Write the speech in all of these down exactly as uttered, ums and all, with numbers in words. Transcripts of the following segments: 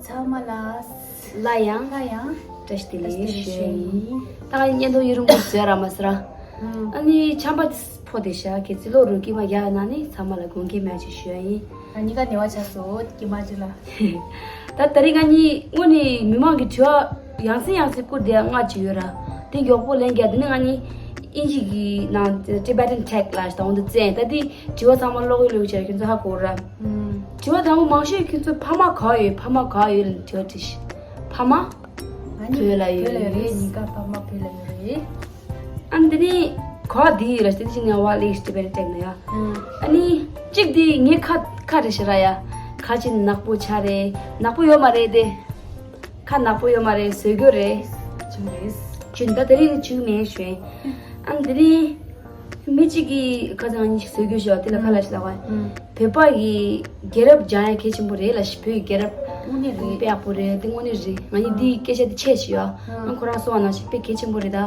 ཚང་མ་ལ། ལ་ཡང་། ལ་ཡང་། བཀྲ་ཤིས་བདེ་བཀྲ་ཤིས་བདེ་ལེགས་ལེགས་ཞུ་ཡ་ཞུ་ཡ་ཡིན། ཡིན། ད་ང་བརྙན་ཐུང་ཡུན་རིང་པོ་བཟོས་ར་མ་ཟེར་ར། ཨང་། ཨ་ནི་ཆམ་པ་ཕོ་དེ་ཤ་གི་ཚི་ལོ་རུ་ཀི་མ་རྒྱག་ན་ནི་ཚང་མ་ལ་དགོངས་འགལ་མེད་ཅེས་ཞུ་ཡ་ཡིན། ང་གཉིས་ཀ་ནེ་བ་ཆགས་སོ་ཀྱི་མ་ཅི་ལ། ད་ད་རིང་ང་གཉིས་དངོས་ནས་མི་མང་གི་དྲི་བ་ཡང་སེ་ཡང་སེ་བསྐུར་བསྡད་ཡ་ང་ཅིག་ཡོད་ར། དེ་མགྱོགས་པོ་ལན་རྒྱག་དེ་ནི་ང་གཉིས་དབྱིན་ཇི་གི་ནང་Tibetan Tech ལ་ཞིག་དང་འོང་དུ་བཙན་ད་དེ་དྲི་བ་ཚང་མ་ཀློག་གི་ལོས་བྱས་ཁྱོད་ཚོ་ཧ་གོ་ར། དྲི་བ་དང་པོ་མང་ཤོས་ཁྱོད་ཚོ་ཕ་མ་ག་ཡོད་ཕ་མ་ག་ཡོད་ལ་དྲི་བ་དྲིས་ཤིག་ཕ་མ། ང་གཉིས་བོད་ལ་ཡོད་བོད་ལ་ཡོད་རེད། རེད། གཉིས་ཀ་ཕ་མ་བོད་ལ་ཡོད་རེད། ཨ་འདི་ནི་ག་འདི་ཡོད་ལ་དེ་ཅི་ནས་བ་ལེགས་Tibetan Tech ནས་ཡ། ཨ་ནི་གཅིག་འདི་ངའི་ཁ་ཁ་རེད་ཤི་ར་ཡ། ཁ་ཅིག་ནག་པོ་ཆ་རེད། ནག་པོ་ཡོད་མ་རེད་དེ། ཁ་ནག་པོ་ཡོད་མ་རེད་བཟོས་རྒྱུ་རེད། ཅུང་རེད། ཅུང་ད་དེ་རིང་ནི་ཅུང་མེད་ཞོན། ཨ་འདི་ནི་མི་གཅིག་གིས་ཁ་ཚང་གཉིས་ཤིག་བཟོས་རྒྱུ་ཞོ་དེ་ལ་ཁ་ལ་ཤི་ལ་བ། བོད་པ་གི་རྒྱལ་རབས་སྦྱང་ཡ་གལ་ཆེན་པོ་རེད་ལ་ཤི་བོད་ཀྱི་རྒྱལ་རབས་དངོས་གནས་རེད། དཔེ་ཡག་པོ་རེད་དེ་དངོས་གནས་རེད། ང་གཉིས་འདིའི་སྐད་ཆ་དེ་ཆད་ཤི་ཡོ། ང་ཁོ་རང་སོང་བ་ནང་ཞིག་དཔེ་གལ་ཆེན་པོ་རེད་ད།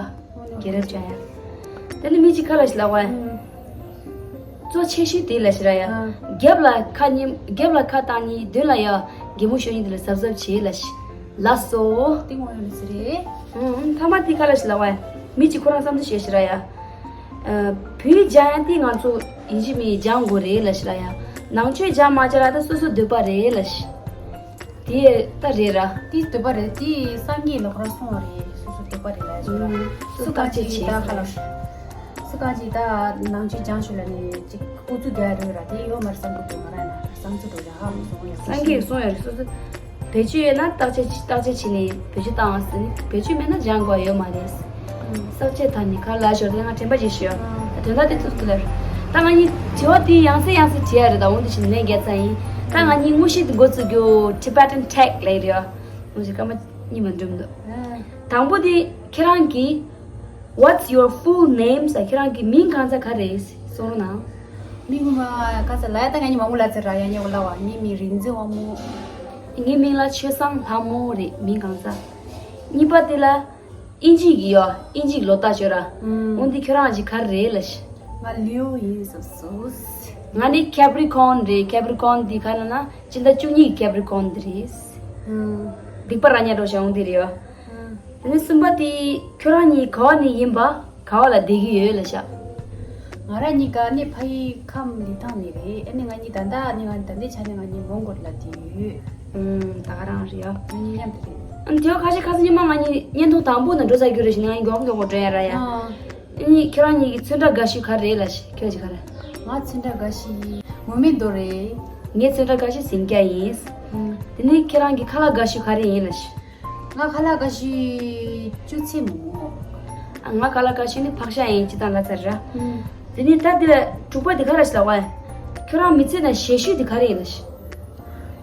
རྒྱལ་རབས་སྦྱང་ཡ། དེ་ནི་མི་གཅིག་ཁ་ལ་ཤི་ལ་བ། གཙོ་ཆེ་ཤོས་དེ་ལ་ཤི་ར་ཡ། རྒྱབ་ལ་ཁ་གཉིས་རྒྱབ་ལ་ཁ་བཏང་གཉིས་མདུན་ལ་ཡ། རྒྱལ་མོ་ཤོ་གཉིས་དེ་ལ་གཟབ་གཟབ་བྱེད་ལ་ཤི། ལ་སོ། དེ་ངོ་ཡོད་ནི་ཟེར་རེད། ཐ་མ་དེ་ཁ་ལ་ཤི་ལ་བ། མི་གཅིག་ཁོ་རང་བསམ་ཚུལ་བཤད་ཤི་ར་ཡ། བོད་སྦྱང་ཡ་དེ་ང་ཚོ་ཡིན་གཅིག་མིན་གཅིག་སྦྱང་དགོས་རེད་ལ་ཤི་ར་ཡ། ནང་ཆོས་སྦྱང་མ་བྱ་ར་ད་སོ་སོ་འདོད་པ་རེད་ལ་ཤི། དེ་ད་རེད་ར། དེ་འདོད་པ་རེད་དེ་སངས་རྒྱས་ལ་ཁོ་རང་གསུངས་པ་རེད་སོ་སོ་འདོད་པ་རེད་ལ་ཤི་ར། སུ་ག་ཅིག་ད་ཁ་ལ་ཤི། སུ་ག་ཅིག་ད་ནང་ཆོས་སྦྱང་ཤོད་ལ་ནི་ཅིག་ཨུ་ཚུགས་རྒྱག་རོགས་ར་དེ་ཡོད་མ་རེད་བསམ་གི་འདུག་ང་རང་ན་བསམ་ཚུལ་འགྲོ་ར་ཧ་མི་སོང་ཡ། སངས་རྒྱས་གསུངས་ཡོད་རེད་སོ་སོ། བེད་སྤྱོད་ཡོད་ན་བརྟག་དཔྱད་བྱེད་བརྟག་དཔྱད་བྱས་ནས་བེད་སྤྱོད་བཏང་ཟེར་ནས་བེད་སྤྱོད་མེད་ན་སྦྱང་དགོས་ཡོད་མ་རེད། བརྟག་དཔྱད་ད་ནི་ཁ་ལ་ཞོར་དེ་ང་དྲན་པ་བརྗེད་ཤི་ཡོད། དོན་དག་དེ་ཚོ་ཚུལ་ལ། ད་ང་གཉིས་དྲི་བ་དེ་ཡང་སེ་ཡང་སེ་དྲི་ཡ་རེད་ད་འོང་དུ་ཕྱིན་ནས་རྒྱལ་ཚ་ཡིན། ད་ང་གཉིས་དངོས་གཞི་དེ་འགོ་བཙུགས་རྒྱུ་Tibetan Tech ལས་རེད། དངོས་གཞི་སྐར་མ་གཉིས་མ་འགྲུབ་འདུག་དང་པོ་དེ་ཁྱེད་རང་གིས། What's your full name? ཟེར་ཁྱེད་རང་གི་མིང་གང་ཟེར་ག་རེ་གསུང་རོགས་གནང་། མིང་ང་ག་ཟེར་ལ་ཡ་ད་ང་གཉིས་མ་མོ་ལ་ཟེར་ར་ཡ་ཉེ་བོ་ལ་བ་ངའི་མིང་རིག་འཛིན་དབང་མོ། ངའི་མིང་ལ་ཆོས་བཟང་ལྷ་མོ་རེད་མིང་གང་ཟེར། གཉིས་པ་དེ་ལ་ཨིན་ཇི་གི་ཡོ་ཨིན་ཇི་གི་ལོ་རྟགས་ཤོད་ར། འོན་ཏེ་ཁྱོད་རང་གཞི་ག་རེ་རེད་ལ་ཤི། ང་ལིའོ་ཡིན་སོ་སོ། ང་ནི་Capricorn རེད་Capricorn འདི་ག་ན་ན་སྤྱི་ཟླ་བཅུ་གཉིས་ཀྱི་Capricorn འདི་རེད། སྡིག་པ་ར་ཉ་འགྲོ་ཞང་འདི་རེད་ཡོ། དེ་ནས་གསུམ་པ་དེ་ཁྱོད་རང་གཉིས་ག་བ་ནས་ཡིན་པ་ག་བ་ལ་བསྡད་ཀྱི་ཡོད་ལ་ཤག་ང་རང་གཉིས་ཀ་ནི་ཕ་ཡུལ་ཁམས་ལི་ཐང་ནས་རེད། ཨ་ནི་ང་གཉིས་ད་ལྟ་ནི་ང་ད་ལྟའི་ཆ་ནས་ང་གཉིས་མོང་གོ་ལ་བསྡད་ཡོད། ཨུམ་ད་ག་རང་རེད་ཡ། ང་གཉིས་མཉམ་དུ་རེད། ཨ་ནི་དེ་བ་ཁ་ཤས་ཁ་སང་ཉི་མ་ང་གཉིས་བརྙན་ཐུང་དང་པོ་ནང་འགྲོ་ས་རྒྱུ་རེད་ཞེས་ནི་ང་གཉིས་མགྱོགས་མགྱོགས་པོ་འགྲོ་ཡ་ར་ཡ། ཨ་ནི་ཁྱེད་རང་གཉིས་ཀྱི་ཚོན་ཁྲ་དགའ་ཤོས་ག་རེད་ལ་ཤི་ཁྱོད་ཀྱི་ག་རེད། ང་ཚོན་ཁྲ་དགའ་ཤོས་ངུར་སྨྲིག་རྡོ་རེད། ངའི་ཚོན་ཁྲ་དགའ་ཤོས་ཟིང་སྐྱ་ཡིན། དེ་ནས་ཁྱེད་རང་གི་ཁ་ལག་དགའ་ཤོས་ག་རེ་ཡིན་ལ་ཤི། ང་ཁ་ལག་དགའ་ཤོས་ཅུ་ཚེ་མོ་མོ། ང་ཁ་ལག་དགའ་ཤོས་ནི་ཕག་ཤ་ཡིན་སྤྱི་བཏང་ལ་ཚར་ར། དེ་ནས་ད་དེ་ལ་དྲུག་པ་དེ་ག་ར་ཤི་ལ་བ། ཁྱོད་རང་མི་ཚེ་ན་ཞེ་ཤོས་དེ་ག་རེ་ཡིན་ལ་ཤི།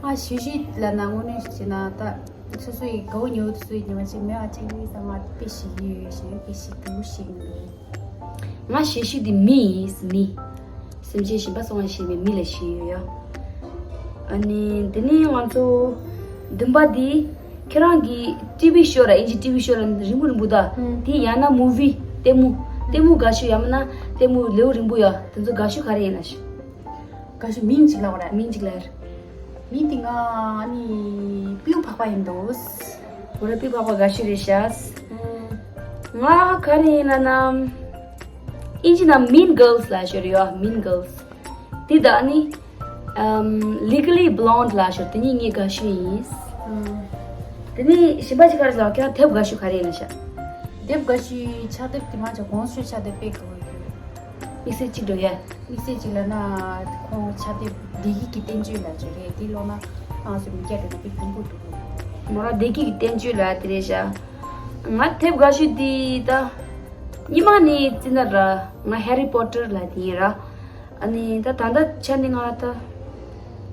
ང་ཞེ་ཤོས་ལ་ན་དངོས་གནས་བྱས་ན་ད། སོ་སོའི་དགའ་བོ་ཉེ་བོ་དེ་ཚོའི་ཉི་མ་གཅིག་མེད་པ་ཆགས་ཀྱི་ཡིན་ཙང་ང་དཔེ་ཞིག་ཡོད་ཞེས་དཔེ་ཞིག་དགའ་བོ་ཞིག་མི་འདུག་ང་ཞེ་ཤོས་དེ་མི་ཡིན་མི། སེམས་ཅན་གཞན་པ་སོང་བ་ཞེས་པའི་མི་ལ་ཞེས་ཡོད་ཡ། ཨ་ནི་འདི་ནི་ང་ཚོ་བདུན་པ་འདི་ཁྱེད་རང་གི་ཊི་ཝི་ཤོ་ར་ཨིན་ཇི་ཊི་ཝི་ཤོ་ར་རིང་པོ་རིང་པོ་ད་དེ་ཡང་ན་མུ་ཝི་ལྟད་མོ་ལྟད་མོ་དགའ་ཤོས་ཡང་མིན་ན་ལྟད་མོ་ལེའུ་རིང་པོ་ཡ་དེ་ཚོ་དགའ་ཤོས་ག་རེ་ཡིན་ན་ཞུ། དགའ་ཤོས་མིང་གཅིག་ལབ་ར། མིང་གཅིག་ལབ། མིང་དེ་ང་ནི་པིའུ་འཕགས་པ་ཡིན་འདུག་འོ་ར་པིའུ་འཕགས་པ་དགའ་ཤོས་རེད་ཤག་ང་ག་རེ་ཡིན་ལབ་ན། ཨིན་ཇི་ནང་Mean Girls ལབ་ཤོར་ཡོད། Mean Girls དེ་དག་ནི་ཨམ། Legally Blonde ལབ་ཤོར་དེ་གཉིས་ངའི་དགའ་ཤོས་ཡིན། དེ་ནི་གཞན་པ་ཅིག་ག་རེ་ལབ་ཁྱེད་རང་དེབ་དགའ་ཤོས་ག་རེ་ཡིན་ལབ་ཤག་དེབ་དགའ་ཤོས་ཕྱག་དེབ་དེ་མ་ཆ་གོང་ཤོས་ཕྱག་དེབ་དཔེ་དགའ་བོ་ཡོད། དམིགས་བསལ་གཅིག་འགྲོ་ཡ། དམིགས་བསལ་གཅིག་ལབ་ན་ཁོང་ཕྱག་དེབ་བདེ་སྐྱིད་ཀྱི་བསྟན་བཅོས་ལབ་ཅིག་རེད། དེ་ཀློག་ན་ང་ཚོ་མི་སྐྱ་འགྲོ་ན་དཔེ་ཕུང་པོ་འདུག་མོ་རང་བདེ་སྐྱིད་ཀྱི་བསྟན་བཅོས་ལབ་དེ་རེད་ཤག་ང་དེབ་དགའ་ཤོས་དེ་ད་སྔོན་མ་ནས་བརྩིས་ན་ར་ང་Harry Potter ལབ་དེ་ཡིན་ར། ཨ་ནི་ད་ད་ལྟ་ཆ་ནས་ང་ད་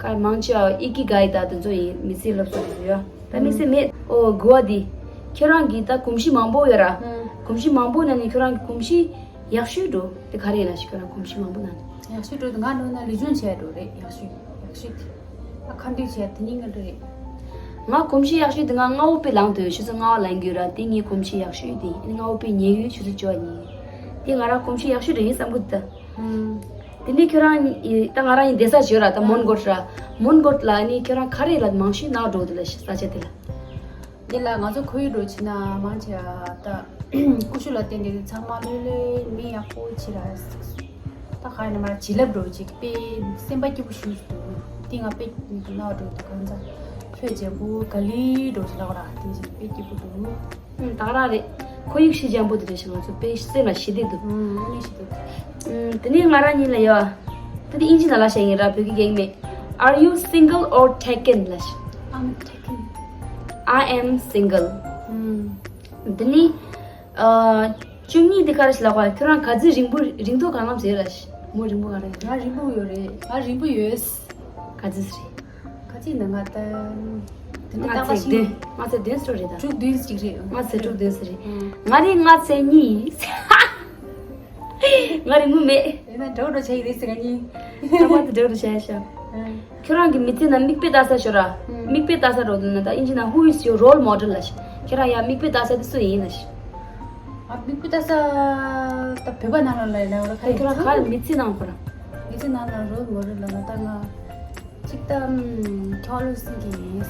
ག་མང་ཆེ་བ་ཨི་ཀི་ག་ཡི་ད་དེ་ཚོ་ཡིན། མི་ཚེའི་སློབ་གསོ་དེ་ཚོ་ཡོད། ད་དམིགས་བསལ་མེད། ཨོ་དགུ་བ་འདི་ཁྱོད་རང་གི་ད་གོམས་གཤིས་མང་པོ་ཡོད་ར། གོམས་གཤིས་མང་པོ་ནང་ནས་ཁྱོད་རང་གི་གོམས་གཤིས་ཡག་ཤོས་འགྲོ་དེ་ག་རེ་ཡིན་ན་ཞིག་ཁྱོད་རང་གོམས་གཤིས་མང་པོ་ནང་ནས། ཡག་ཤོས་འགྲོ་དེ་ང་འགྲོ་ན་ལུས་སྦྱོང་བྱས་འགྲོ་རེད། ཡག་ཤོས་ཡག་ཤོས་དེ་ཨ་ཁ་འདོན་བྱས་དེ་ཉིན་ང་འགྲོ་རེད། ང་གོམས་གཤིས་ཡག་ཤོས་དེ་ང་སྔ་བོ་དཔེ་ལངས་དུས་ཆུ་ཚོད་ལྔ་བ་ལངས་རྒྱུ་ར། དེ་ངའི་གོམས་གཤིས་ཡག་ཤོས་དེ་ཨ་ནི་སྔ་བོ་དཔེ་ཉལ་ཡུལ་ཆུ་ཚོད་བཅུ་བ་ཉལ་ཡུལ་དེ་ང་རང་གོམས་གཤིས་ཡག་ཤོས་རེད་ཡིན་བསམ་གི་འདུག་ད། དེ་ནས་ཁྱོད་རང་ཡི་ད་ང་རང་ཡི་བསྡད་ས་ཞོར་ར་ད་མོན་གྷོ་ར། མོན་གྷོ་ལ་ནི་ཁྱོད་རང་ག་རེ་ལ་མང་ཤོས་ནག་འགྲོ་དེ་ལ་ཤི་ས་ཆ་དེ་ལ། འདི་ལ་ང་ཚོ་ཁོར་ཡུག་འགྲོ་ཕྱིན་ན་མང་ཆེ་བ་ད་ཀུ་ཤུ་ལ་བརྟེན་ཏེ་ཚང་མ་ལྷོད་ལྷོད་མི་ཡག་པོ་ཕྱིར་ར། ད་ག་ཡིན་ན་མ་བྱིན་རླབས་འགྲོ་ཅིག་དཔེ་སེམས་པ་སྐྱིད་པོ་ཞུ་ཞུ་འདུག་དེ་ང་དཔེ་ནག་འགྲོ་དུ་གང་ཚ་ལྷོད་འཇམ་པོ་ག་ལི་འགྲོ་ཞིག་ལ་བ་ར་དེ་བཞིན་དཔེ་སྐྱིད་པོ་འདུག་ཨུམ། ད་ག་རང་རེད། ཁོར་ཡུག་ཤི་འཇམ་པོ་དེ་རེད་ཤི་ང་ཚོ་དཔེ་སེམས་ལ་ཞི་བདེ་འདུག་ཨུམ། ཨ་ནི་ཞི་བདེ་འདུག་ཨུམ། དེ་ནས་ང་རང་གཉིས་ལ་ཡོད། ད་དེ་ཨིན་ཇི་ནང་ལ་བཤད་ཡིན་ར་བོད་སྐད་སྐད་མེད། Are you single or taken? ལ་ཤི། I'm taken. I am single. ཨུམ། དེ་ནི། ཨ། བཅུ་གཉིས་དེ་ག་རེ་ཞིག་ལབ་པ་ཁྱོད་རང་ག་ཚོད་རིང་པོ་རིང་ཐོག་གང་ལམ་ཟེར་ལ་ཤི། མོ་རིང་པོ་ག་རེ་ཡོད། ང་རིང་པོ་ཡོད་རེད། ང་རིང་པོ་ཡོད། ག་ཚོད་རེད། ག་ཚོད་ན་ང་ད། དེ་འདྲ་ལྔ་ཚེག་བདུན། ལྔ་ཚེག་བདུན་ཙམ་རེད་ད། དྲུག་བདུན་ཅིག་རེད། ལྔ་ཚེག་དྲུག་བདུན་ཙམ་རེད། ང་རེད་ལྔ་ཚེག་གཉིས་ཡིན། ང་རིང་པོ་མེད། ཡིན་ན་འགྲོ་འགྲོ་བྱ་ཡི་རེད་ཟེར་ང་གཉིས། ཁ་པར་དུ་འགྲོ་འགྲོ་བྱ་ཡ་ཤག་ཁྱོད་རང་གི་མི་ཚེ་ནང་མིག་དཔེ་ལྟ་ས་ཤོར་ར། མིག་དཔེ་ལྟ་ས་རོ་དུ་ན་ད་ཨིན་ཇི་ན་Who is your role model? ལ་ཤི། ཁྱོད་རང་ཡ་མིག་དཔེ་ལྟ་ས་དེ་སུ་ཡིན་ལ་ཤི། ཨ་མིག་དཔེ་ལྟ་ས་ད་བོད་པ་ནང་ལ་ལ་ལ་ཁ་ཁྱོད་རང་ག་མི་ཚེ་ནང་ཁོ་རང་། མི་ཚེ་ནང་ལ་role model ལ་ན་ད་ང་གཅིག་ད་ཁྱོད་ལོ་སེང་གེ་ཡིན།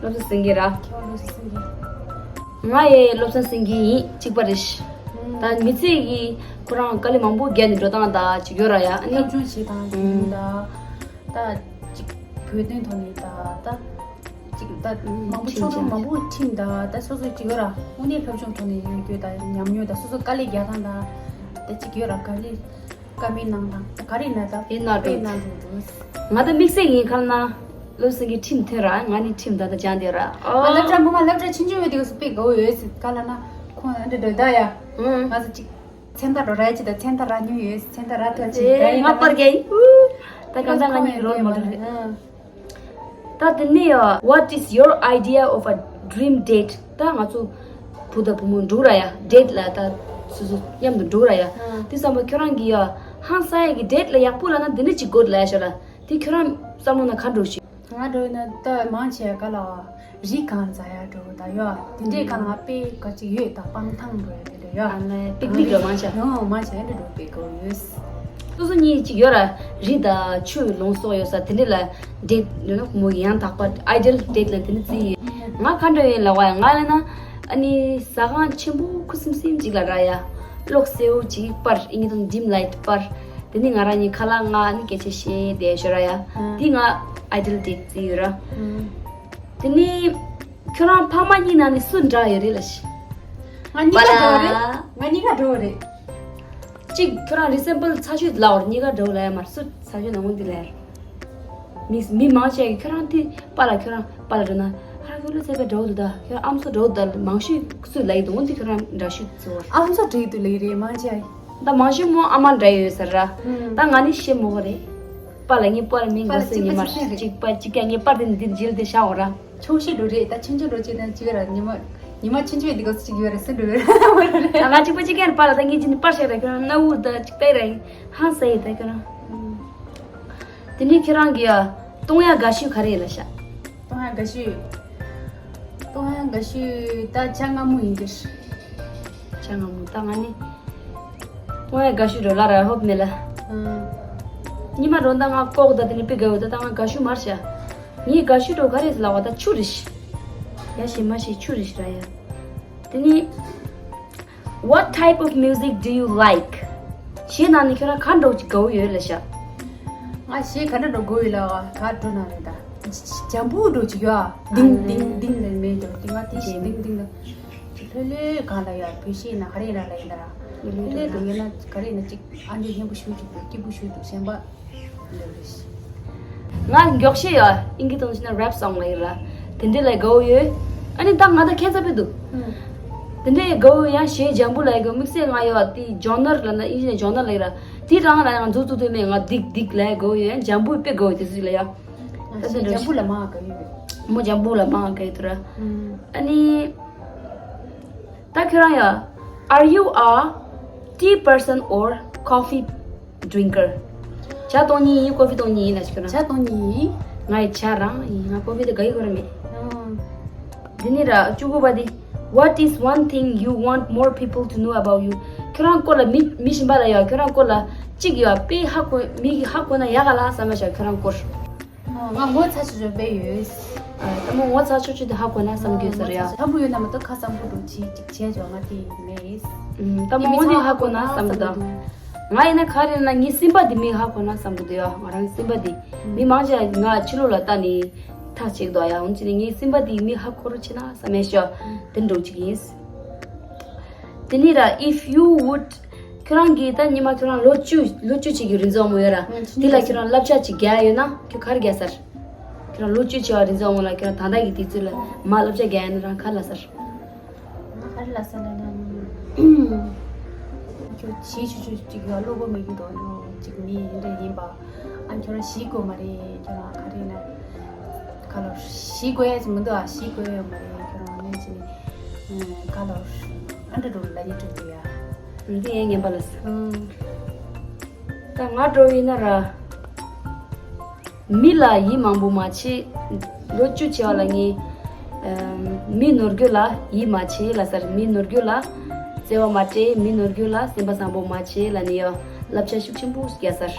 བློ་བཟང་སེང་གེ་ར། ཁྱོད་ལོ་སེང་གེ། ང་ཡི་བློ་བཟང་སེང་གེ་ཡིན་གཅིག་པ་རེད། ད་མི་ཚེ་གི་ཁོ་རང་དཀའ་ལས་མང་པོ་བརྒྱབ་ནས་འགྲོ་སྟངས་ད་ཅིག་ཡོད་ར་ཡ། ཨ་ནི་སློབ་སྦྱོང་བྱེད་སྟངས་ཡིན་ད། ད་ཅིག་བོད་དོན་ཐོག་ནས་ད་ད་ཅིག་ད་མང་པོ་ཁྲིམས་ཆོག་ཆོག་མང་པོ་ཁྲིམས་ད་ད་སོ་སོ་ཅིག་ཡོད་ར། དངོས་གནས་སློབ་སྦྱོང་ཐོག་ནས་ཡོད་རྒྱུ་ད་ཉམས་མྱོང་ད་སོ་སོ་དཀའ་ལས་རྒྱག་སྟངས་ད་ད་ཅིག་ཡོད་ར། ག་ལས་བཀའ་མོལ་གནང་དང་ག་རེ་ན་ད་དེ་ན་དཔེ་འགྲོ་ན་འགྲོ་འགྲོ། ང་ད་དམིགས་བསལ་ཡིན་ཁ་ན་བློ་སེང་གི་ཁྲིམས་མཐུན་ར། ང་ནི་ཁྲིམས་ད་ད་སྦྱང་དེ་ར། ང་སློབ་གྲྭ་མི་མ་སློབ་གྲྭ་ཆུང་ཆུང་བའི་དུས་སུ་དཔེ་དགའ་བོ་ཡོད་སྲིད་ག་ལ་ན་ཁོང་ཨ་འདྲ་འགྲོ་ད་ཡ། ང་ཚོ་ཅིག་མཚན་རྟགས་འགྲོ་ར་ཡ་ཅི་ད་མཚན་རྟགས་ར་ཉུང་ཡོད་མཚན་རྟགས་ར་ཐོན་ཅིག་ད་ཡིན་ང་པར་རྒྱ་ཡིན། ད་གང་ད་ང་གཉིས་རོལ་མོ་རེད། ད་དེ་ནས་ཡ། What is your idea of a dream date? ད་ང་ཚོ་བུ་དང་བུ་མོ་འགྲོ་ར་ཡ་date ལ་ད་སོ་སོ་མཉམ་དུ་འགྲོ་ར་ཡ། དེ་བསམ་པ་ཁྱོད་རང་གི་ཡ་ཧང་སང་ཡ་གི་date ལ་ཡག་པོ་ལ་ན་འདི་ནི་ཅིག་དགོས་ལ་ཡ་ཤོ་ལ་དེ་ཁྱོད་རང་བསམ་བློ་ན་ག་འགྲོ་ཞིག་ང་འགྲོ་ན་ད་མང་ཆེ་ག་ལ་བ་རི་གང་ཛ་ཡ་འགྲོ་ད་ཡ་དེ་འདྲའི་གང་ང་དཔེ་ག་ཅིག་ཡོད་ད་སྤང་ཐང་འགྲོ་ཡ། ཡ། ཨ་ནི་པིག་ནིག་ལ་མང་ཆེ། ཡང་མང་ཆེ་འདི་འགྲོ་པའི་སྐོར་ཡོད། སོ་སོ་གཉིས་ཅིག་ཡོད་ར། རི་དང་ཆུ་ལུང་སོགས་ཡོད་ས་དེ་འདྲ་ལ་date ཡོད་ན་མོ་ཡང་དག་པ་ideal date ལ་དེ་འདྲ་བརྩི་ཡི། ང་ག་འདྲ་ཡིན་ལབ་པ་ཡ་ང་ལ་ན་ཨ་ནི་ཟ་ཁང་ཆེན་པོ་ཁུ་སིམ་སིམ་ཅིག་ལ་ར་ཡ། གློག་སེར་པོ་ཅིག་པར་ཨིན་དང་dim light པར། དེ་ནི་ང་རང་གཉིས་ཁ་ལག་ང་ནི་སྐད་ཆ་བཤད་བསྡད་ཤོར་ར་ཡ། དེ་ང་ideal date བརྩི་ཡོད་ར། དེ་ནི། ཁྱོད་རང་ཕ་མ་གཉིས་ནང་ནས་སུ་འདྲ་ཡོད་རེད་ལ་ཤི། ང་གཉིས་ཀ་འདྲ་བོ་རེད། ང་གཉིས་ཀ་འདྲ་བོ་རེད། གཅིག་ཁྱོད་རང་resemble ཚ་ཤོས་ལ་བར་གཉིས་ཀ་འདྲ་བོ་ལ་ཡ་མར་སུ་ཚ་ཤོས་ནང་འོང་དེ་ལ་ཡ། མི་མི་མང་ཆེ་གི་ཁྱོད་རང་དེ་པ་ལ་ཁྱོད་རང་པ་ལ་འགྲོ་ན་ཧ་ཁྱོད་ལོ་ཚད་པའི་འདྲ་བོ་འདུག་ད་ཁྱོད་རང་ཨམ་སྲུ་འདྲ་བོ་འདུག་ད་མང་ཤོས་སུ་ལ་ཡི་འདུག་འོང་དེ་ཁྱོད་རང་འདྲ་ཤོས་ཚོ་བར། ཨམ་སྲུ་འདྲ་ཡི་འདུག་ལ་ཡི་རེད་མང་ཆེ། ད་མང་ཤོས་མོ་ཨ་མ་འདྲ་ཡོད་ཟེར་ར། ད་ང་ནི་ཤེས་མོ་གོ་རེད། པ་ལ་ངའི་པར་མིང་པ་ལ་གོ་སོང་ཉི་མ་གཅིག་པ་གཅིག་ཀྱང་ངའི་པར་དེ་འདིར་འཇིལ་ཏེ་བཞག་འོ་ར། ཆུང་ཤོས་འགྲོ་རེད་ད་ཆུང་ཆུང་འགྲོ་བྱས་ན་ཅི་ག་ར་ཉི་མ་ཉི་མ་ཆུང་ཆུང་འདི་གོ་སོང་ཅིག་ཡོད་རེད་སུ་འགྲོ་རེད། ད་ང་གཅིག་པ་གཅིག་ཀྱང་པ་ལ་ད་ངའི་ཅི་ནི་པར་བཞག་ར་ཁྱོད་རང་སྣ་བུག་ད་གཅིག་ལྟ་ར་ཧང་སང་ཡིན་ད་ཁྱོད་རང་། དེ་ནས་ཁྱེད་རང་གི་ཡ་གཏོང་ཡ་དགའ་ཤོས་ག་རེ་ཡིན་ལ་ཤག་གཏོང་ཡ་དགའ་ཤོས། གཏོང་ཡ་དགའ་ཤོས་ད་ཇ་མངར་མོ་ཡིན་གྱི། ཇ་མངར་མོ་ད་ང་ནི། གཏོང་ཡ་དགའ་ཤོས་འགྲོ་ལ་ར་ཧོབ་མེད་ལ། ཉི་མ་རོ་ད་ང་ལྐོག་ད་དེ་ནི་པི་དགའ་ཡོད་ད་ད་ང་དགའ་ཤོས་མར་ཤག་ངའི་དགའ་ཤོས་འགྲོ་ག་རེད་ལ་བ་ད་ཆུ་རེད་ཤི། ཡ་ཤི་མ་ཤི་ཆུ་རེད་ཤི་ར་ཡ། དེ་ནི། What type of music do you like? གཞས་ནང་ནས་ཁྱོད་རང་ག་འདྲ་བོ་ཅིག་དགའ་བོ་ཡོད་ལ་ཤག་ང་གཞས་ག་འདྲ་འདྲ་དགའ་བོ་ཡོད་ལ་བ་ག་འགྲོ་ན་རེད་ད། འཇམ་པོ་འདྲ་བོ་ཅིག་ཡོད་ཨ། ལྡིང་ལྡིང་ལྡིང་ལྡིང་མེད་འགྲོ་ལྡིང་ང་དེ་ཞིག་ལྡིང་ལྡིང་ལ། ལྷོད་ལྷོད་གང་ལ་ཡོད་བོད་གཞས་ན་ག་རེ་ཡིན་ན་ལ་ཡིན་ད་ར། ལྷོད་ལྷོད་འདྲ་ཡོད་ན་ག་རེ་ཡིན་ན་ཅིག་ཨ་འདྲ་སྙན་པོ་ཞུ་ཅིག་འདུག་སྐྱིད་པོ་ཞུ་འདུག་གཞན་པ། ང་མགྱོགས་ཤོས་ཡ་ཨིན་སྐད་ཐོག་ནས་བཤད་ན་rap song ལ་ཡིན་ར། དེ་འདྲས་ལ་དགའ་བོ་ཡོད། ཨ་ནི་ད་ང་ད་ཁྱད་མཚར་པོ་འདུག་དེ་འདྲས་དགའ་བོ་ཡང་གཞས་འཇམ་པོ་ལ་ཡི་གོ་དམིགས་བསལ་ང་ཡོད་དེ་genre ལ་ན་ཨིན་ཇི་ནས་genre ལ་ཡིན་ར། དེ་རང་ལ་ཡང་མཛུབ་བཙུགས་དུས་མེད་ང་སྡིག་སྡིག་ལ་ཡི་དགའ་བོ་ཡོད་ཡང་འཇམ་པོ་དཔེ་དགའ་བོ་དེ་ཚོ་ལ་ཡ། ད་དེ་འདྲས་འཇམ་པོ་ལ་མང་དགའ་ཡོད། མོ་འཇམ་པོ་ལ་མང་དགའ་ཡོད་དུ་ར། ཨ་ནི། ད་ཁྱོད་རང་ཡ། Are you a tea person or coffee drinker? ཇ་གཏོང་མཁན་ཡིན་ཀོ་ཕི་གཏོང་མཁན་ཡིན་ལ་ཞིག་ཁྱོད་རང་། ཇ་གཏོང་མཁན་ཡིན། ང་ཡི་ཇ་རང་ཡིན་ང་ཀོ་ཕི་དེ་དགའ་ཡི་གོ་ར་མེད། འདི་ནི་ར་བཅུ་དགུ་པ་འདི། What is one thing you want more people to know about you? ཁྱོད་རང་སྐོར་ལ་མི་མི་གཞན་པ་ལ་ཡ་ཁྱོད་རང་སྐོར་ལ་ གཅིག་ཡོད་དཔེ་ཧ་གོ། མི་གི་ཧ་གོ་ན་ཡག་ག་ལ་བསམ་ཡ་ཤག་ཁྱོད་རང་སྐོར། ང་ངོ་ཚ་ཆུ་ཆུ་དཔེ་ཡོད། ཨ། ད་མོ་ངོ་ཚ་ཆུ་ཆུ་དེ་ཧ་གོ་ན་བསམ་གྱི་ཡོད་ས་རེད་ཡ། ཚ་པོ་ཡོད་ན་མ་གཏོགས་ཁ་གཙང་པོ་འགྲོ་ཅིག་ཅིག་བྱས་ཆོག་ང་དེ་མེད། ཨུམ། ད་མོ་ངོ་དེ་ཧ་གོ་ན་བསམ་གི་འདུག་ང་ཡིན་ན་ག་རེ་ན་ངའི་སེམས་པ་དེ་མི་ཧ་གོ་ན་བསམ་གི་འདུག་ཡ། ང་རང་སེམས་པ་དེ་མི་མང་ཆེ་ང་ཕྱི་ལོགས་ལ་ལྟ་ནས་ཐག་བཅད་འདུག་ཡ། འོན་ཀྱང་ངའི་སེམས་པ་དེ་མི་ཧ་གོ་རོགས་བྱེད་ན་བསམ་ཡ་ཤག་དེ་འདྲ་ཅིག་ཡིན། དེ་ནས་ར། If you would། ཁྱོད་རང་གིས་ད་ཉི་མ་ཁྱོད་རང་ལོ་བཅུ་ལོ་བཅུ་གཅིག་གི་རིག་འཛིན་དབང་མོ་ཡོད་ར། ཨང་། དེ་ལ་ཁྱོད་རང་བསླབ་བྱ་ཅིག་རྒྱག་ཡོད་ན་ཁྱོད་ག་རེ་རྒྱག་ཟེར། ཁྱོད་རང་ལོ་བཅུ་ཆེ་བ་རིག་འཛིན་དབང་མོ་ལ་ཁྱོད་རང་ད་ལྟ་གི་དུས་ཚོད་ལ་མ་བསླབ་བྱ་རྒྱག་ཡོད་ན་རང་ག་རེ་ལབ་ཟེར། ང་ག་རེ་ལབ་ས་ལབ་ན། ཁྱོད་བྱིས་ཆུ་ཆུ་ཅིག་ཡོད། བློ་སྒོ་མི་རྒྱུ་དོ་ནོ་ཅིག་མི་འདྲ་ཡིན་པ། ཨ། ཁྱོད་རང་ཞིག་དགོས་མ་རེད། ཁྱོད་རང་ག་རེ་ན། ག་ལོར་ཞིག་དགོས་ཡ་ཅིག་མི་འདུག་ཨ། ཞིག་དགོས་ཡོད་མ་རེད། ཁྱོད་རང་ནས་ཅིག་ནི། ག་ལོར་ཨ་འདྲ་འགྲོ་ལ་ཉི་གྲུབ་འདུག་ཡ། འདི་ཡན་ངན་པ་ལ་ཟེར། ཨང་། ད་ང་འགྲོ་ཡིན་ན་ར། མི་ལ་ཡིད་མང་པོ་མ་བྱེད། ལོ་བཅུ་ཆེ་བ་ལ་ངས། ཨམ། མི་ནོར་རྒྱུ་ལ་ཡིད་མ་ཆེས་ལབ་ཟེར། མི་ནོར་རྒྱུ་ལ་བརྩེ་བ་མ་སྤྲད། མི་ནོར་རྒྱུ་ལ་སེམས་པ་བཟང་པོ་མ་བྱེད་ལབ་ནས་ཡ་བསླབ་བྱ་ཤུགས་ཆེན་པོ་རྒྱག་ཟེར།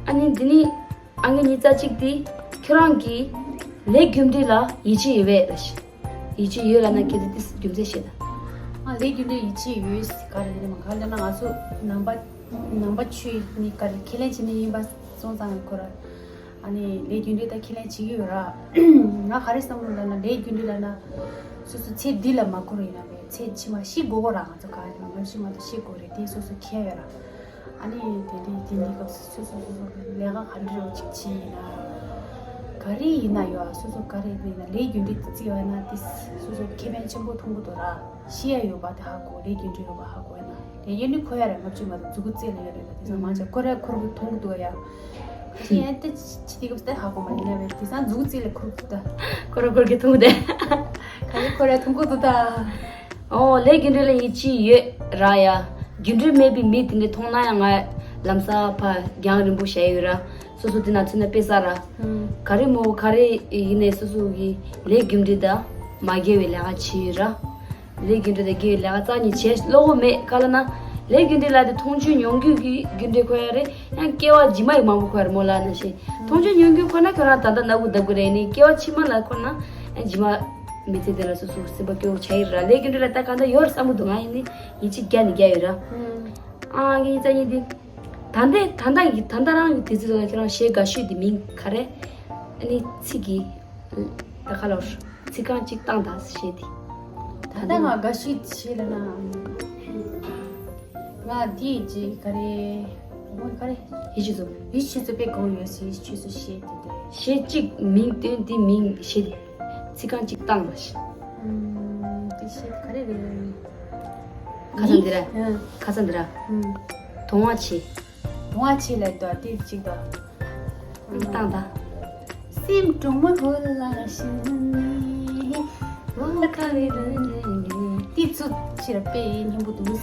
ཨ་ནི་འདི་ནི་ཨང་ཀི་ཉིས་རྩ་གཅིག་དེ་ཁྱོད་རང་གིས་ལས་རྒྱུ་འབྲས་ལ་ཡིད་ཆེས་ཡོད་པས་ལབ་ཤིག་ཡིད་ཆེས་ཡོད་ལབ་ན་ཁྱེད་ཚོས་དེ་རྒྱུ་མཚན་བཤད་དང་། ཨ། ལས་རྒྱུ་འབྲས་ཡིད་ཆེས་ཡོད་ཟེར་ག་རེ་ཡིན་ནམ་ག་རེ་ལབ་ན། ང་ཚོ་ནང་པ་ནང་པ་ཆོས་ནི་ག་རེ་ཁས་ལེན་བྱེད་ནི་ཡིན་པ་སོང་ཙང་ཁོ་ར། ཨ་ནི་ལས་རྒྱུ་འབྲས་ད་ཁས་ལེན་བྱེད་ཀྱི་ཡོད་ར། ང་ག་རེ་བསམ་བློ་ལབ་ན་ལས་རྒྱུ་འབྲས་ལབ་ན། སོ་སོ་ཚེ་འདི་ལ་མ་འཁོར་ཡིན་ན་བས་ཚེ་ཕྱི་མ་ཤི་དགོས་གོ་ར། ང་ཚོ་ག་རེ་མ་ཤི་མ་གཏོགས་ཤི་དགོས་རེད། དེ་སོ་སོ་ཁས་ཡོད་ར། ཨ་ནི་དེ་འདྲའི་དེ་འདྲའི་སྐབས་སུ་སོ་སོ་སོ་སོ་ལས་ཀ་ག་འདྲ་རུ་ཅིག་བྱེད་ཡིན་ན། ག་རེ་ཡིན་ན་ཡོད་ཨ། སོ་སོ་ག་རེ་ཡིན་ན་ལས་རྒྱུ་འབྲས་དེ་བརྩི་བ་ན་དེ་སོ་སོ་ཁེ་ཕན་ཆེན་པོ་མཐོང་གི་འདུག་ར། ཤི་ཡ་ཡོད་པ་དེ་ཧ་གོ། ལས་རྒྱུ་འབྲས་ཡོད་པ་ཧ་གོ་ཡ་ན་དེ་ཡོད་ནི་ཁོ་ཡ་རེད། མ་བཅོས་མ་གཏོགས་མཛུ་གུ་རྩེ་ལ་ཡོད་རེད་ལ། དེ་ཚོ་མང་ཆེ་ཁོ་ར་ཁུར་གི་མཐོང་གི་འདུག་ཡ། ཤི་ཡ་དེ་ཅི་དེ་སྐབས་དེ་ཧ་གོ་མ་ཡིན་ན་བས་དེ་སང་མཛུ་གུ་རྩེ་ལ་ཁུར་གི་འདུག་ད། ཁོ་ར་ཁུར་གི་མཐོང་གི་འདུག་ག་རེ་ཁོ་ར་མཐོང་གི་འདུག་ད། ཨོ། ལས་རྒྱུ་འབྲས་ལ་ཡིད་ཆེས་ཡོད་ར་ཡ། རྒྱུ་འབྲས་མེད་པའི་མི་དེ་འདྲ་མཐོང་ན་ཡང་ང་ལམ་སང་ཕར་རྒྱང་རིང་པོ་བྱས་ཡོད་ར། སོ་སོ་དེ་ན་ཚུད་ན་དཔེ་ས་ར། ཨང་། ག་རེ་མོ་ག་རེ་ཡིན་ནའི་སོ་སོ་གི་ལས་རྒྱུ་འབྲས་དང་མ་འགལ་བའི་ལས་ཀ་བྱེད་ཡོད་ར། ལས་རྒྱུ་འབྲས་དང་འགལ་བའི་ལས་ཀ་རྩ་ནས་བྱེད་བློ་ཁོག་མེད་ག་ལབ་ན། ལས་རྒྱུ་འབྲས་ལ་དེ་མཐོང་ཆོས་མྱོང་རྒྱུ་གི་རྒྱུ་འབྲས་ཁོ་ཡ་རེད། ཡང་སྐྱེ་བ་རྗེས་མ་ཡི་མང་པོ་ཁོ་ཡ་རེད་མོ་ལབ་ན་ཤེས། མཐོང་ཆོས་མྱོང་རྒྱུ་ཁོ་ན་ཁྱོད་རང་ད་ལྟ་ན་བུ་བདག་གི་རེད། ནི་སྐྱེ་བ་ཕྱི་མ་ལ་ཁོ་ན་ཡང་རྗེས་མ། མི་ཚེ་འདི་ལ་སོ་སོ་སེམས་པ་སྐྱོ་བོ་ཆགས་ཡིན་ར། ལས་རྒྱུ་འབྲས་ལ་ད་ག་འདྲ་ཡོད་རེད་བསམ་གི་འདུག་ང་ཡིན་ནི་ཡིད་ཆེས་རྒྱག་ནི་རྒྱག་ཡོད་ར། ཨང་། ཨ་ངའི་རྩ་ཉིད་འདི། ད་ལྟའི་ད་ལྟ་ཡི་ད་ལྟ་རང་གི་དུས་ཚོད་ལ་ཁྱེད་རང་གཞས་དགའ་ཤོས་འདི་མིང་ག་རེ། ཨ་ནི་ཚིག་གི། ད་ག་ལ་ཚིག་རྐང་གཅིག་བཏང་དང་གཞས་འདི། ད་ལྟ་ང་དགའ་ཤོས་གཞས་ལ་ན། ང་འདི་ཅི་ག་རེ། ངོ་ག་རེ། ཡིད་ཆེས་སུ། ཡིད་ཆེས་སུ་དཔེ་གང་ཡོད་ཟེར་ཡིད་ཆེས་སུ་གཞས་དེ་འདྲ། གཞས་གཅིག་མིང་བཏོན་དེ་མིང་གཞས་དེ། ཚིག་རྐང་གཅིག་བཏང་བ་ཞིག་ཨུམ། དེ་གཞས་དེ་ག་རེ་རེད། ཁ་སང་འདི་ར། ཨ། ཁ་སང་འདི་ར། ཨུམ། དུང་བ་ཆེ། དུང་བ་ཆེ་ལ་དོ་དེ་གཅིག་དོ། བཏང་དང་། སེམས་དྲོན་མོ་ཧོ་ལ་ཤི་ནི། ཧོ་ཁ་རེ་རེ་རེ་རེ། དེ་ཚོ་ཕྱིར་དཔེ་སྙན་པོ་འདུག་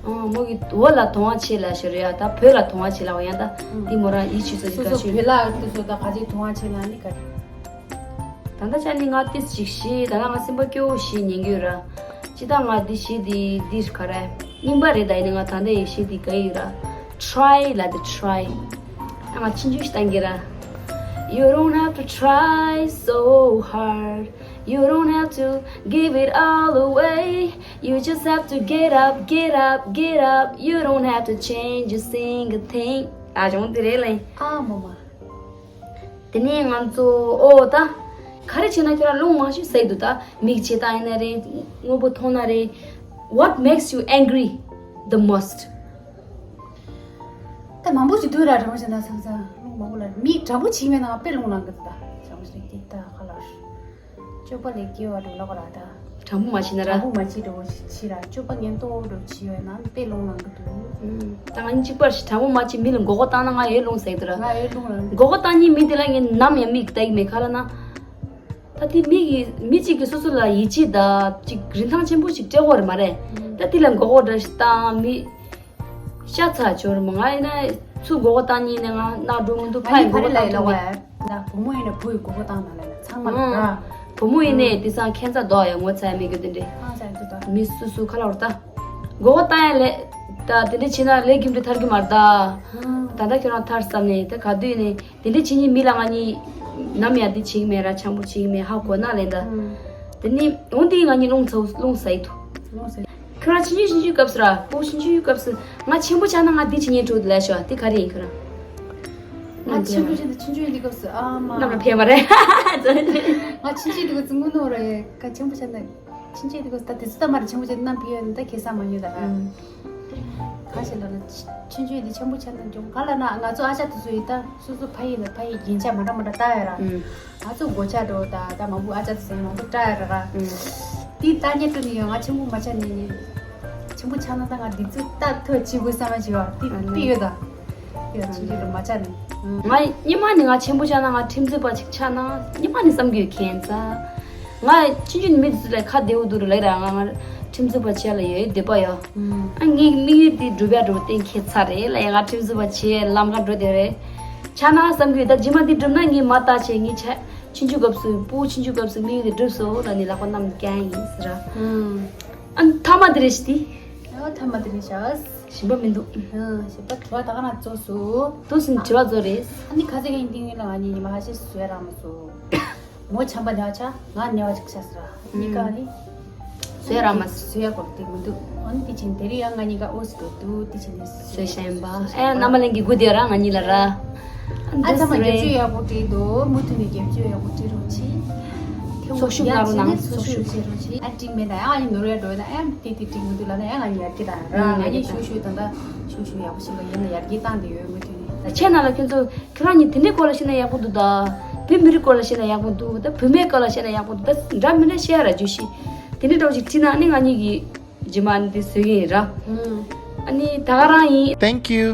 ཨང་། མོ་གི་འོ་ལ་དུང་བ་ཆེ་ལ་ཤོར་ཡ། ད་བོད་ལ་དུང་བ་ཆེ་ལ་འོ་ཡ་ད། ཨང་། དེ་མོ་རང་ཡིད་ཆེས་སོ་ཡི་སོ་དགའ་སོ་ཤོས། བོད་ལ་དེ་ཚོ་ད་ག་ཚོད་དུང་བ་ཆེ་ལ་ནི་ག་ད་ལྟ་ཆ་ནི་ང་ཏིས་ཅིག་ཤི། ད་ལྟ་ང་སེམས་པ་སྐྱོ་བོ་ཞིག་ཉན་གྱི་ཡོད་ར། ཅི་ད་ང་འདི་ཤི་འདི་འདི་ག་རེ། རྙིང་པ་རེད། ད་ཡིན་ནི་ང་ད་ལྟ་ཡི་ཤི་འདི་དགའ་ཡི་ཡོད་ར། Try ལ་དེ་try། ང་ཆུང་ཆུང་ཞིག་བཏང་གི་ར། You don't have to try so hard. You don't have to give it all away. You just have to get up, get up, get up. You don't have to change a single thing. ཨ་ཅང་དེ་རེད་ལེ། ཨ་མོ་མ། དེ་ནས་ང་ཚོ་ཨོ་ད། ག་རེ་བྱས་ན་ཁྱོད་རང་རླུང་མང་ཤོས་ཟ་གི་འདུག་ད་མིག་ཕྱེ་སྟངས་ཡིན་ན་རེད། དངོས་པོ་མཐོང་ན་རེད། What makes you angry the most? ད་མང་པོ་ཞིག་འདུག་ར། དྲང་པོ་བཤད་ན་བསམ་བསམ་རླུང་མང་པོ་ལ་མིག་དྲང་པོ་བྱིས་མེད་ན་དཔེ་རླུང་ལངས་གི་འདུག་ད་དྲང་པོ་བཤད་ན་ཀྱི་ད་ཁ་ལར། སྤྱོད་པ་ལས་སྐྱེ་བ་འགྲོ་ལོག་ར་ད། དྲང་པོ་མ་བྱས་ན་ར། དྲང་པོ་མ་བྱས་འགྲོ་བྱས་ར། སྤྱོད་པ་ངན་ཏོག་འགྲོ་བྱས་ཡོད་ན་དཔེ་ལོང་ལང་གི་འདུག་ཨུམ། ད་ང་གཉིས་གཅིག་པར་ཞིག་དྲང་པོ་མ་བྱས་མི་ལ་མགོ་སྐོར་བཏང་ན་ང་ཡོད་ལོང་ཟེར་གི་འདུག་ར། ང་ཡོད་ལོང་ར། མགོ་སྐོར་བཏང་མཁན་མི་དེ་ལ་ངས་ནམ་ཡང་མིག་ལྟ་གི་མེད། ག་ལ་ན། ད་དེ་མི་གི་མི་གཅིག་གིས་སོ་སོ་ལ་ཡིད་ཆེས་དང་ཅིག་རིན་ཐང་ཆེན་པོ་ཞིག་སྤྲད་དགོས་རེད་མ་རེད། ཨུམ། ད་དེ་ལ་མགོ་སྐོར་འདྲ་ཞིག་བཏང་མི། ཤ་ཚ་ཆོར་མོ་ང་ཡིན་ན་ཚུར་མགོ་སྐོར་བཏང་ཉིན་ནས་ང་ནག་འགྲོ་མི་འདུག་ཕ་ཡི་མགོ་སྐོར་བཏང་ཐུབ་མེད། ད་བུ་མོ་ཡིན་ན་བུ་ཡི་མགོ་སྐོར་བཏང་ན་ལས་ན་ཚང་མ་ལ་ད། བུ་མོ་ཡིན་ནས་དེ་སང་ཁྱད་མཚར་འདུག་ཡ། ངོ་ཚ་ཡ་མེད་རྒྱུ་དེ་འདྲས། ཨང་ཚ་ཡ་འདུག་ད། མི་སུ་སུ་ཁ་ལ་བར་ད། མགོ་སྐོར་བཏང་ཡ་ལས། ད་དེ་འདྲ་བྱས་ན་ལས་རྒྱུ་འབྲས་ཐར་གྱི་མ་རེད་ད། ད་ལྟ་ཁྱོད་རང་ཐར་བསམ་ནས་ད་ག་དུས་ནས་དེ་འདྲ་བྱེད་མཁན་མི་ལ་ང་གཉིས་ནམ་ཡང་འདི་བྱེད་ཀྱི་མེད་ར། འཆམ་པོ་བྱེད་ཀྱི་མེད། ཧ་གོ་ན་ལེན་ད། དེ་ནི་འོན་ཏེ་ང་གཉིས་རླུང་ཚ་རླུང་ཟ་ཡི་འདུག་ཁྱོད་རང་ཆུང་ཆུང་ཆུང་ཆུང་སྐབས་སུ་ར། ཕྲུ་གུ་ཆུང་ཆུང་སྐབས་སུ་ང་ཆེན་པོ་ཆགས་ན་ང་འདི་བྱེད་ཉན་འགྲོ་འདི་ལ་ཤོག་དེ་ག་རེ་ཡིན་ཁྱོད་རང་། ང་ཆེན་པོ་ཆགས་ན་ཆུང་ཆུང་འདི་སྐབས་སུ་ཨ་མ། རྣམ་ལ་ཕན་པ་རེད། ང་ཆུང་ཆུང་འདི་སྐབས་སུ་དངོས་གནས་རེད། ཁ་ཆེན་པོ་ཆགས་ན་ཆུང་ཆུང་འདི་སྐབས་སུ་ད་དེ་ཚོ་ད་མ་རེད། ཆེན་པོ་ཆགས་ན་ཕན་ཡོད་ན་ད་ཁེ་ས་མ་ཉོས་ད་ར། ག་ཞིག་ལབ་ན་ཆུང་ཆུང་འདི་ཆེན་པོ་ཆགས་ན་འགྲོ་ག་ལབ་ན་ང་ཚོ་ཨ་ཅག་དེ་ཚོ་ཡིན་ད། སོ་སོ་ཕ་ཡུལ་ལ་ཕ་ཡུལ་རྒྱན་ཆ་མ་འདྲ་མ་འདྲ་བཏགས་ཡོད་ར། ང་ཚོ་སྒོ་ལྕགས་འགྲོ་ད་ད་མང་པོ་ཨ་ཅག་དེ་ཚོ་མང་པོ་བཏགས་ཡོད་ར། དེ་ལྟ་ཉན་དུ་ནི་ཡོད། ང་ཆེན་པོ་མ་ཆགས་ནས་ནི། ཆེན་པོ་ཆགས་ན་ད་ང་འདི་ཚོ་ལྟ་ཐུབ་བྱེད་དགོས་བསམ་པ་ཞིག་ཡོད་དེ་དེ་ཡོད་ད། དེ་ཡང་ཆུང་ཆུང་དུ་མ་ཆགས་ནས། ང་སྔོན་མ་ནས་ང་ཆེན་པོ་ཆགས་ན་ང་ཁྲིམས་རྩོད་པ་ཅིག་ཆགས་ན་སྔོན་མ་ནས་བསམ་གྱི་ཡོད་ཁྱད་མཚར། ང་ཆུང་ཆུང་ནས་མི་དེ་ཚོ་ལ་ཁ་བདེ་བོ་འདུག་རུ་ལབ་ར། ང་ང་ཁྲིམས་རྩོད་པ་བྱེད་ལ་ཡོད་འདོད་པ་ཡོད། ཨ་ངའི་དམིགས་ཡུལ་དེ་འགྲུབ་ཡ་འགྲོ་གཏན་འཁེལ་ཚར་རེད་ལ། ཡ་ང་ཁྲིམས་རྩོད་པ་བྱེད་ལམ་ཁ་འགྲོ་དེ་རེད། ཆགས་ན་བསམ་གྱི་ཡོད་ད། རྗེས་མ་དེ་འགྲུབ་ན་ངས་མ་བལྟ་བྱས་ངའི་ཆ་ཆུང་ཆུང་སྐབས་སུ་ཕྲུ་གུ་ཆུང་ཆུང་སྐབས་སུ་དམིགས་ཡུལ་དེ་འགྲུབ་སོང་ལབ་ནས་ལག་པ་བསྣམས་བསྐྱལ་ཡིན་ཟེར་ར། ཨ་ཐ་མ་དེ་རེད་ཤི་དེ། ཨ་ཐ་མ་དེ་རེད་ཤག་ཞིམ་པ་མི་འདུག་ཞིམ་པ་དྲི་བ་ད་ག་ན་རྫོགས་སོང་། དུས་སུ་དྲི་བ་རྫོགས་རེད། ཨ་ནི་ཁ་ཟས་ག་ཡིན་ཏིང་ཡིན་ལ་ང་གཉིས་ཉི་མ་ཧ་ཤེས་བཟོས་རག་མ་སོང་། མོ་བྱམས་པ་ནས་ཆ་ང་ནས་བ་ཅིག་ཆ་ཟེར་ར། གཉིས་ཀ་ནི་བཟོས་རག་མ་སོང་། བཟོས་ཡ་སྐོར་དེ་མི་འདུག་ཨ་ནི་དེ་ཕྱིན་དེ་རིང་ཡང་ང་གཉིས་ཀ་ཨོ་སི་འགྲོ་འདུག་དེ་ཕྱིན་ནས་བཟོས་བཞིན་པ། ཨེ་རྣམ་པ་ལྷན་རྒྱས་སྒུག་བསྡད་ར་ང་གཉིས་ལ་ར། ཨ་ཚང་མ་རྒྱབ་སྐྱོར་ཡག་པོ་བྱེད་དོ། མུ་མཐུད་ནས་རྒྱབ་སྐྱོར་ཡག་པོ་བྱེད་རོགས་གྱིས། ཚོགས་ཞུགས་གནང་རོགས་གནང་། ཚོགས་ཞུགས་བྱེད་རོགས་གྱིས། ཨ་འགྲིག་མེད་ན་ཡང་ཨ་ནི་ནོར་ཡ་འགྲོ་ཡ་ན་ཨ་དེ་དེ་འགྲིག་མི་འདུག་ལབ་ན་ཡང་ང་གཉིས་ཡར་རྒྱས་བཏང་ར། ང་གཉིས་ཞུ་ཞུ་ད་ལྟ་ཞུ་ཞུ་ཡག་པོ་ཞིག་ལ་ཡིན་ན་ཡར་རྒྱས་བཏང་དེ་ཡོད་མུ་མཐུད་ནས། ཁྱེད་རྣམས་ལ་ཁྱོད་ཚོ་ཁྱོད་རང་གཉིས་དེ་འདྲའི་སྐོར་ལ་བཤད་ན་ཡག་པོ་འདུག་ད། བོད་མི་རིགས་སྐོར་ལ་བཤད་ན་ཡག་པོ་འདུག་ད། བུད་མེད་སྐོར་ལ་བཤད་ན་ཡག་པོ་འདུག་ད། འདྲ་མི་འདྲ་བཤད་ཡ་ར་རྒྱུ་ཤི། དེ་འདྲའི་འདྲ་བོ་ཞིག་བྲིས་ན་ཨ་ནི་ང་གཉིས་ཀྱིས་རྗེས་མ་ཨ་ནི་དེ་བཟོ་གི་ཡིན་ར། ཨ་ནི་ད་ག་རང་ཡིན། Thank you.